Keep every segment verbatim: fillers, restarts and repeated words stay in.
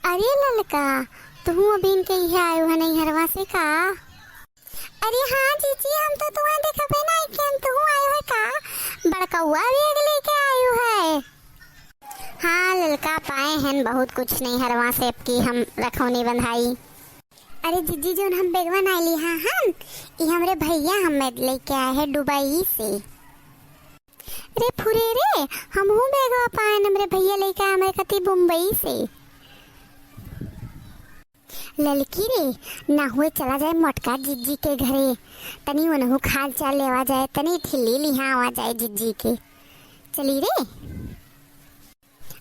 अरे ललका, तुहूँ अबहिन के इहे आयो है नैहरवा से का? अरे हाँ जीजी, हम तो तुहैं देखबे नाहीं किहेन, तुहूँ आयो है का? बड़कउआ बैग लेके आयो है। हाँ ललका, पाए हन बहुत कुछ नैहरवा से, अब की हम रखौनी बंधाई। अरे जीजी, जौन हम बैगवा नाहीं लिहा हन, ई हमरे भइया हमें लेके आए हैं दुबई से। रे फुरे रे, हमहूँ बैगवा पाएन, हमरे भइया लेके आए हमरे खातिर बम्बई से। ललकी रे, ना हुए चला जाए मोटका जीजी के घरे, तनी उनहू के हाल चाल लेवा जाए, तनी ठिल्ली लिहा आवा जाए जीजी के। चली रे।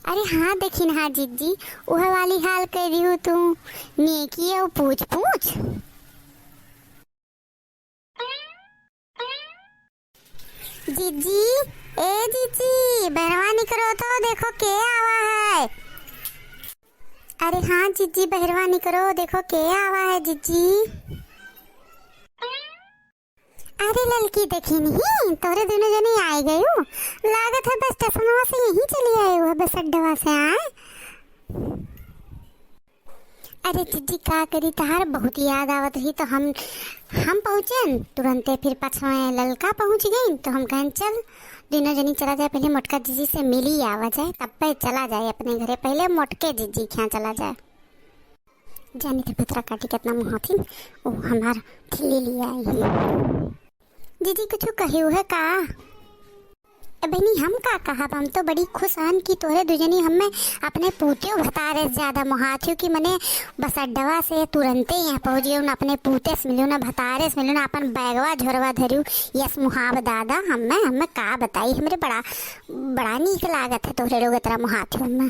अरे हाँ, देखिन हाँ जीजी, उहे वाली हाल कइ दिहू तू, नेकी अउ पूछ पूछ। जीजी, ए जीजी, बहरवा निकरो तो, देखो के आवा है। अरे हाँ जीजी, बहरवा निकरो, देखो के आवा है जीजी। अरे ललकी, देखिन ही, तोहरे दुनो जनी आइ गयू। लागत है बस स्टेशनवा से यहीं चली आयू है, बस अड्डवा से आए। अरे जीजी, का करी, तहार बहुत याद आवत रही, तो हम, हम पहुँचेन, तुरंते फिर पछवा ललका पहुँच गईन, तो हम कहेन, "चल, दुनो जनी चला जाए, पहले मोटका जीजी से मिली आवा जाए, तब पे चला जाए अपने घरे, पहले मोटके जीजी के यहाँ चला जाए।" जानी थे भतरा काटी कितना मुहाथिन, ओ हमार ठिल्ली लिया आई है। जीजी, कुछ कहियो है का? ए बहिनी, हम का कहब, हम तो बड़ी खुश हन कि तोहरे दुजनी हमें अपने पूते भतारे से ज्यादा मोहात हो कि मने बस अड्डवा से तुरंते यहाँ पहुँच गयो, ना अपने पूते से मिलो, ना भतारे से मिलो, ना अपन बैगवा झोरवा धरियो। यस मुहाब दादा, हमें, हमें का बताई, हमरे बड़ा, बड़ा नीक लागत है तोहरे लोग इतना मोहात हो हमें।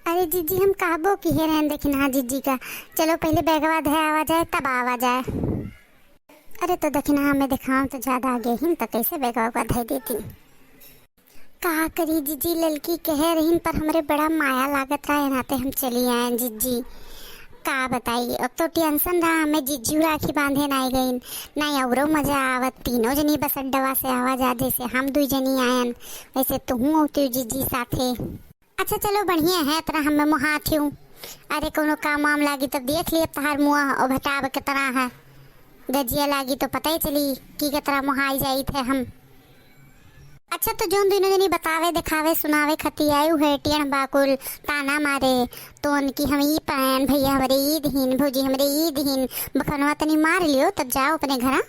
अरे जीजी, हम कहबो किहे रहन, देखिन हाँ जीजी का, चलो पहले बैगवा धे आवा जाए, तब आवा जाए। अरे तो देखिन हाँ, हमें देखाओ तो ज्यादा आगे ही तो कैसे बैगवा का धे देती। का करी जीजी, ललकी कहे रहीन, पर हमरे बड़ा माया लागत रहा, नाते हम चली आए जीजी। का बताई, अब तो टेंशन रहा हमें, जीजू राखी बांधे नाई गईन, नाई औरो मजा आवत, तीनों जनी बस अड्डवा से आवा जा, जैसे हम दुई जनी आयन, वैसे तुहूँ होती जीजी साथे। अच्छा चलो बढ़िया है, इतना हमें मोहात हूँ। अरे कोनो काम वाम लागी तब देख लियब तहार मुँह और भटाब कितना है। गजिया लागी तो पता ही चली कि कितना मोहाई जाइत है हम। अच्छा तो जौन दुनो जनी बतावे, देखावे, सुनावे खती आयु है, टेढ़ बाकुल ताना मारे, तो उनकी हम ई पायन, भैया हमरे ई दिहिन, भौजी हमरे ई दिहिन, बखनवा तनी मार लियो, तब जाओ अपने घरा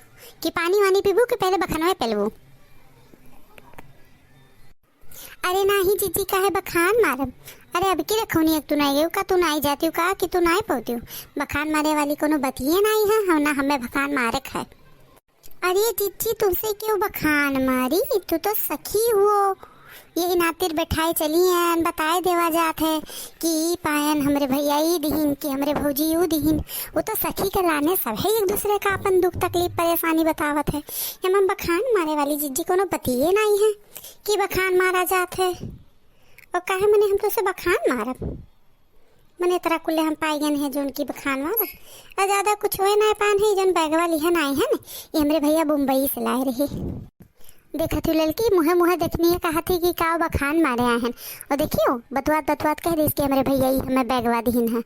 कि पानी वानी पीबू कि पहले बखनवे पेलबू। अरे नाही जीजी, काहे बखान मारब? अरे अब की रखौनी एक तू नाई गयू का, तू नाई जाती का कि तू नाई पौती? बखान मारे वाली कोनो बतिये नाई है, हम ना हमें बखान मारक है। अरे जीजी, तुमसे क्यों बखान मारी? तू तो सखी हुओ, यही नातिर बैठाए चली हैं, बताए देवा जात है कि ई पायन हमरे भैया ई दिहिन, कि हमरे भौजी ऊ दिहिन। वो तो सखी के लाने सब है एक दूसरे का अपन दुख तकलीफ परेशानी बतावत है। एमा बखान मारे वाली जीजी कोनो बतिये नाई है कि बखान मारा जात है। और काहे मने हम तुसे बखान मारब? मने इतना कुल्ले हम पाई गए हैं जो उनकी बखान मारब। और ज्यादा कुछ होए ना पान है, जौन बैगवा लिहन आए हैं ना, ये हमरे भैया बम्बई से लाए रहे। देखत हूँ ललकी, मुँहे मुँहे देखनी है, कहत ही कि काव बखान मारे आए हैं। और देखियो, बतुआत बतुआत कह दिस कि हमरे भैया ई हमें बैगवा दिहिन है।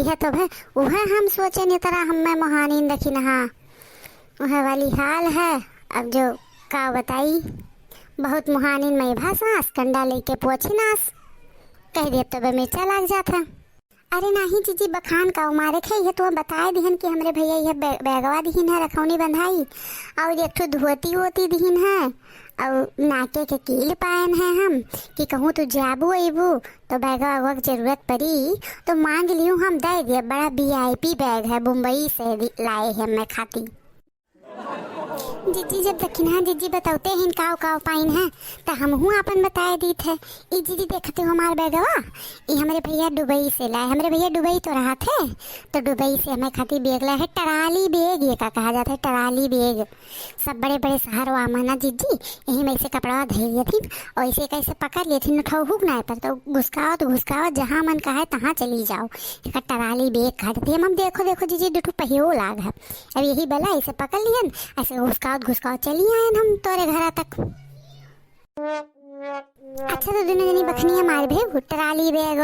यह तो है, वह हम सोचे नहीं तरह हमें मोहानीन देखी नहा। वह वाली हाल है, अब जो का बताई, बहुत मुहानिन में भाषास, कंडा लेके पोछिनास, कह दे तो बे मिर्चा लाग जात है। अरे नाही जीजी, बखान का मारे खे, ये तो बताए दिहन कि हमरे भैया ये बै-, बैगवा दिहिन है, रखौनी बंधाई, और एक ठो धोती वोती दिहिन है, और नाके के कील पायन है हम, कि कहूँ तू जाबू अबू तो बैगवा वगवा के जरूरत पड़ी तो मांग लियो, हम दे दिए। बड़ा वीआईपी बैग है, बम्बई से दि-, लाए हैं मैं खाती। जीजी जब दखिनहा जीजी बतौते हैं काव काव पाइन है, त हमहू आपन बताए दीत है। ई जीजी देखते हो हमार बैगवा, ई हमरे भैया दुबई से लाए। हमरे भैया दुबई तो रहत है, तो दुबई से हमें खातिर बैग लाए है, ट्राली बैग, ये का कहा जाता है, ट्राली बैग। सब बड़े बड़े शहर वा माना जीजी, यही में से कपड़ा धर लेथिन और इसे कैसे पकड़ लेथिन, उठाओ हुक ना पर तो घुसकाओ तो घुसकाओ, जहाँ मन कहे तहाँ चली जाओ। एक ट्राली बैग काट दिए हम, देखो देखो जीजी, दो ठो पहियो लाग है। अब यही बला ऐसे पकड़ लियन, ऐसे घुसकावत घुसकावत चली आयन हम तोरे घरा तक। अच्छा, तो दुनो जनी बखनिया मार भे, ट्राली बैग,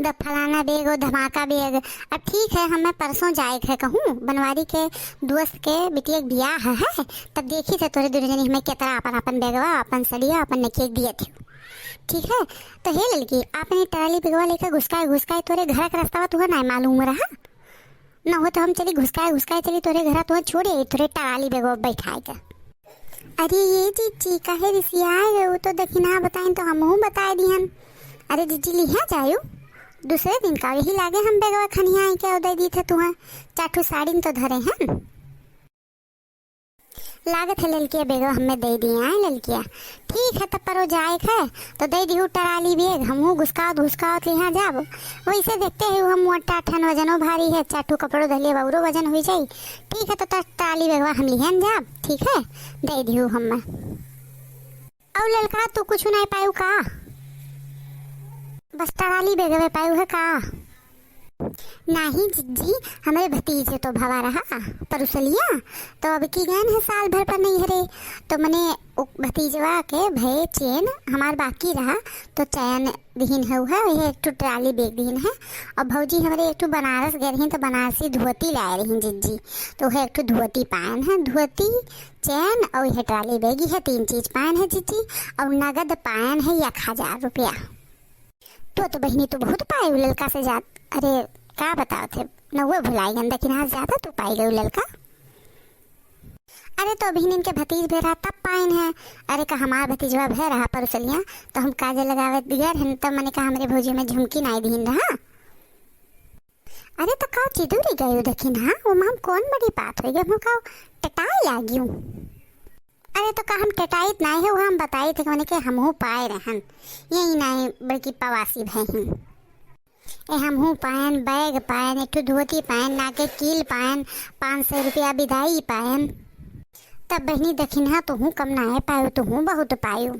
द फलाना बैग, धमाका बैग। अब ठीक है, हमें परसों जाए है कहूँ बनवारी के दोस्त के बिटिया के बियाह है, तब देखी थे तोरे दुनो जनी हमें केतरा अपन अपन बैगवा, अपन सड़िया, अपन नकिया दिए थे। ठीक है, तो हे ललकी, आपन ट्राली बैगवा लेकर घुसकाए घुसकाए तोरे घर के रास्ता तुहे नाय मालूम रहा। न हो तो हम चली घुसकाए घुसकाए चली तोरे घरा, तुहे छोड़े तोरे ट्राली बैगवा बैठाए के। अरे ये जीजी, काहे रिसियाए गए? वो तो दखिना बताइन तो हमहू बताए दिहन। अरे जीजी, लिहा जायु, दूसरे दिन का यही लागे हम बैगवा खनिया आई के दे दी थे तुहे। चार ठो साड़िन तो धरे हैं। लागत है ललकिया बैगवा हमें दे दिए, आए ललकिया। ठीक है, तब परो जाए है तो दे दिहु ट्राली बैग, हमहू घुसकावत घुसकावत लिहा जाब। वैसे देखते ही हम मोटा ठन वजनो भारी है, चार ठो कपड़ो धलिए औरो वजन हुई जाई। ठीक है, तो त-, ट्राली बैगवा हम लिहन जाब, ठीक है, दे दिहु हमें। और ललका, तू कुछ नहीं पायु का? बस ट्राली बैगवे पायु है का? नाही जीजी, हमरे भतीजे तो भवा रहा परुसलिया, तो अब की गए हैं साल भर पर नहीं हरे, तो मने उ भतीजवा के भये चेन हमार बाकी रहा, तो चैन दिहिन है उहे, उहे एक ठो ट्राली बैग दिहिन है। और भौजी हमरे एक ठो बनारस गए रही, तो बनारसी धोती लाए रही जीजी, तो उहे एक ठो धोती पायन है, धोती, चैन और यह ट्राली बैग, यह तीन चीज पायन है जीजी। और नगद पायन है एक हजार रुपया। तो, तो बहिनी, तू बहुत पाए उ ललका से जात। अरे, का बतावत है, नौवे भुलाई गन, लेकिन आज ज्यादा तू पाई गई उ ललका। अरे, तो बहिनिन के भतीज भे रहा तब पाइन है। अरे, का हमार भतीजवा भे रहा परुसलिया, तो हम काजल लगावे दियर हन, तब मने का हमरे भौजी में झुमकी नाई दीन रहा। अरे, तो का चिदूरी गयो देखी ना, वो माम कौन बड़ी बात हो गई, हम का टटाए लागियो। अरे तो का हम टटाइत नाय है, वो हम बताइत है कि मने के हमहू पाए रहन। यही नाय बल्कि पवासी भय ही। ए हमहू पायन, बैग पायन, एक ठो धोती पायन, नाके कील पायन, पाँच सौ रुपया बिदाई पायन। तब बहिनी दखिन्हा तुहू कम नाय पायो, तुहू बहुत पायो।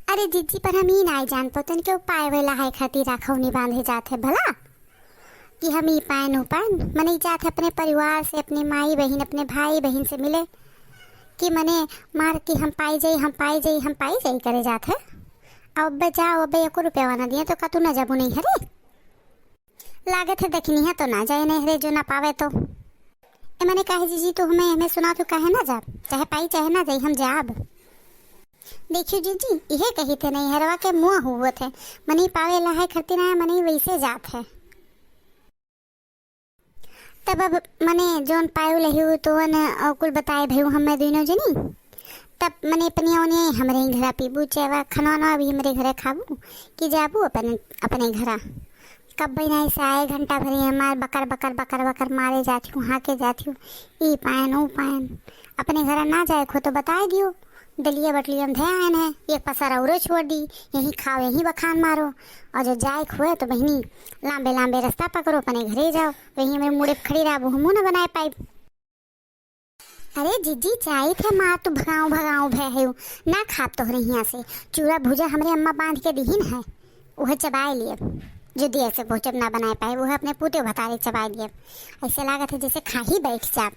अरे जीजी, पर हम ई नाय जान पतन के पाए वाला है खातिर राखौनी बांधे जात है भला। कि हम ई पाएन ऊ पाएन, मने ई जात है अपने परिवार से, अपने माई बहिन, अपने भाई बहिन से मिले, कि मने मार कि हम पाई जाई, हम पाई जाई, हम पाई जाई करे जात है। अब अब्बे जाओ, अब्बे एको रुपया ना दिए तो का तू ना जाबू नहीं हरे? लागत है दखिन्हा तो ना जाए नहीं हरे जो ना पावे तो। ए मने काहे जीजी तू हमें, हमें सुना तू काहे ना जाब, चाहे पाई चाहे ना जाई हम जाब। देखियो जीजी, इहे कही थे नहीं हरवा के मुँह हुवत है, मने पावे ला है खरती ना है, मने वैसे जात है। तब अब मने जौन पायो लहियो तो न, अ, कुल बताए भयू हमें दुइनो जनी। तब मने पनिया ओनिया हमरे ही घरा पीबू, चाहे खाना वाना भी हमरे घरे खाबू, कि जाबू अपन, अपने घरा। कब बहिना ऐसे आए घंटा भरी हमार बकर बकर बकर बकर मारे जाती हूँ, हाँके जाती हूँ, ई पायन, ऊ पायन। अपने घरा ना जाए खो तो बताए दियो। दलिया बटलिया में धयान है, एक पसार औरो छोड़ दी, यहीं खाओ, यहीं बखान मारो। और जो जाए हुए तो बहिनी लांबे लांबे रास्ता पकड़ो, अपने घरे जाओ, वहीं मेरे मुड़े पे खड़ी रहा, वो हमू न बनाए पाइब। अरे जीजी, जाई थे मार तू भगाओ भगाओ भय है, ना खाब तोहरे हियाँ से। चूरा भुजा हमरे अम्मा बांध के दिहिन है, वह चबाए लिए। जो देर से पहुँचब ना बनाए पाए, वह अपने पूते भतारे चबाए लिए। ऐसे लागत है जैसे खाही बैठ जाब।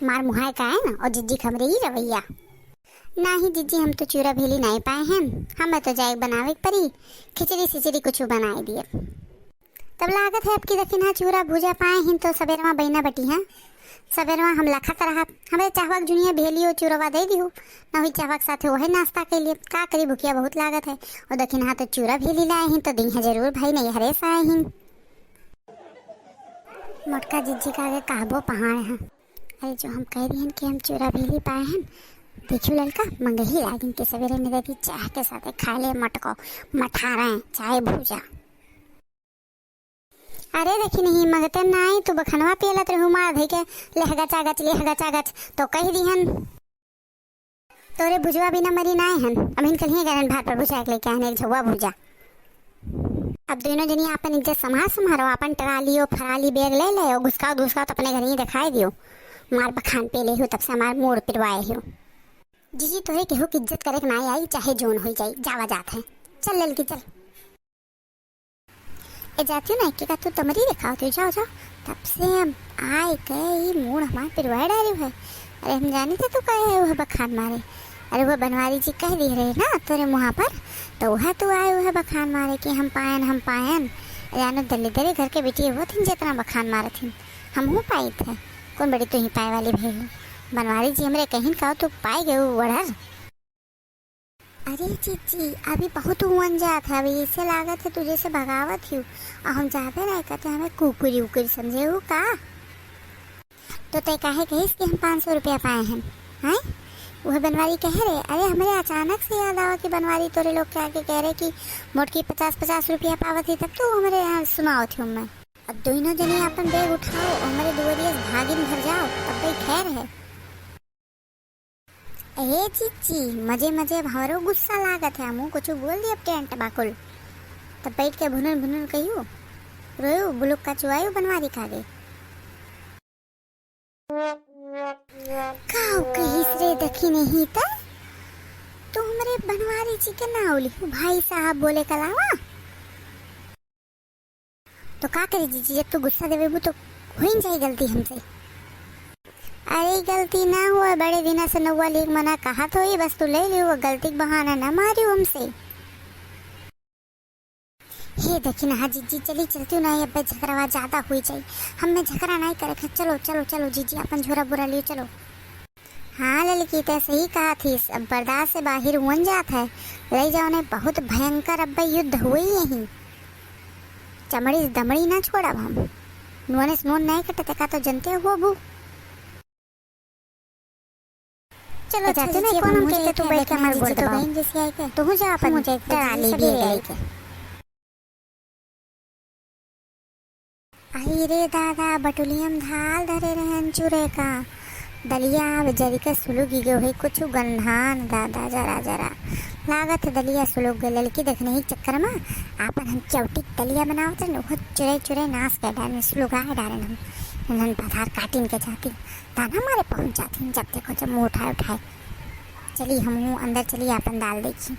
मार मुहाय का है ना, और जीजी के हमरे ही रवैया। नाही जीजी, हम तो चूरा भेली नाई पाए हैं, हमें तो जाए बनावे के परी, खिचड़ी सिचड़ी कुछ बनाए दिए। तब लागत है अब की दखिन्हा चूरा भुजा पाए हैं तो सबेरवा बहिना बटी हैं, सबेरवा हम लखत रहत, हमरे चाहवा के जुनिया भेली हो चूरवा दे दिहु, ना हुई चाहवा के साथे वही नाश्ता के लिए, का करी भुखिया बहुत लागत है। और दखिन्हा तो चूरा भेली लाए हैं तो दी है जरूर भाई, नहीं हरे से आए हैं। मोटका जीजी का आगे कहबो पहाड़ है। अरे जो हम कह रही हैं कि हम चूरा भेली पाए हैं, देखियो ललका, मंगही लागिन के सवेरे में देती चाह के साथ खाए ले मटको, मठारा है, चाय भूजा। अरे देखी नहीं, मगते नाई, तू बखनवा पियलत रहू मार धई के, लेहगा चागच, लेहगा चागच, तो कह दी हन। तोरे भुजवा बिना मरी नाय हन। अबहिन कल्हिए गरन भार पर भुजा के लेके आने एक झौवा भुजा। अब दोनों जनी आपन इज्जत संभार संभारो, आपन ट्राली ओ फराली बैग ले ले, ओ घुसकाओ घुसकाओ तो अपने घर ही दिखाई दियो। मार बखान पे ले हो, तब से हमार मूड पिरवाए हो। जीजी तोहे केहू की इज्जत करे के नाय आई, चाहे जोन होई जाई, जावा जात है। चल ललकी चल। ए जातियो ना, के का तू तमरी देखावत हो, जाओ, जाओ। तब से हम आए के ई मूड हमार पिरवाए डारी है। अरे हम जानी थे तू कहे है वह बखान मारे। अरे वो बनवारी जी कह दिहे रहे ना तोरे मुँहा पर, तो वह तू आए वह बखान मारे कि हम पायन, हम पायन। अरे आनो दलिदरे घर के बेटी होत हिन जेतना बखान मारत हिन, हमहूँ पाइत है। कौन बड़ी तू ही पाए वाली भई? बनवारी जी हमरे कहिन का तू पाए गए वड़र। अरे जीजी, अभी बहुत हुअन जात है, अभी ऐसे लागत है तुझे से भगावत ही। और हम जाबे नहीं करते, हमें कुकुरी उकुरी समझे हो का? तो तय काहे कहिस कि हम पाँच सौ रुपया पाए हैं, हैं? वह बनवारी कहे रहे, अरे हमरे अचानक से याद आवा कि बनवारी तोरे लोग के आगे कह रहे कि मोटकी पचास पचास रुपया पावत ही, तब तो हमरे यहाँ सुनावत ही मैं। अब दोनों जने अपन बैग उठाओ, हमरे दुआरिया से भागिन भर जाओ, तब भाई खैर है। ए जीजी, मजे मजे अब हमरो गुस्सा लागत है, हमहू कुछ बोल दी अब टेंट बाकुल। तब बैठ के भुनन भुनन कहियो, रोयो, बुलुक का चुआयो बनवारी खागे। काऊ कहिस रे दखिनही त? तू हमरे बनवारी जी के नाव लिहू भाई साहब बोले के अलावा? तो का करी जीजी, जब तू गुस्सा देवेबू तो होइन जाई गलती हमसे। अरे गलती ना हुआ, बड़े दिना से नौवा लीक मना कहत होई, बस तू ले लियो, गलती के बहाना ना मारियो हमसे। हे देखी ना, हाँ जीजी, चली चलती हूँ ना, अब झगड़ावा ज्यादा हुई जाई। हमें झगड़ा नहीं करे के, चलो चलो चलो जीजी, अपन झोरा बोरा लियो चलो। हाँ ललकी, तै सही कहा थीस, अब बर्दाश्त से बाहिर हुअन जात है। लई जाओ ने, बहुत भयंकर अब युद्ध हुई यही। चमड़ी दमड़ी ना छोड़ब हम। नोने से नोन नहीं कटते का तो जनते होबू। चलो, अच्छा, जाते जीजी, नहीं, कौन हम कहते, तू बैठ के हमारे गोड़ दबाओ। तू जा अपन, मुझे टराली भी लेके। आई रे दादा, बटुलियम धाल धरे रहन चुरे का। दलिया अब जरि के सुलुग गयो है, कुछ गंधान दादा जरा जरा। लागत है दलिया सुलुग गए, ललकी देखने ही चक्कर में आपन हम चौटी दलिया बनावत रहन, वो चुरे चुरे नाश कर डारेन, सुलुगा डारेन हम। इन्हन पधार काटिन के जाती, ताना मारे पहुँच जाती, जब देखो जब मुँह उठाए उठाए। चली हमहूँ अंदर चली, आपन दाल देखी।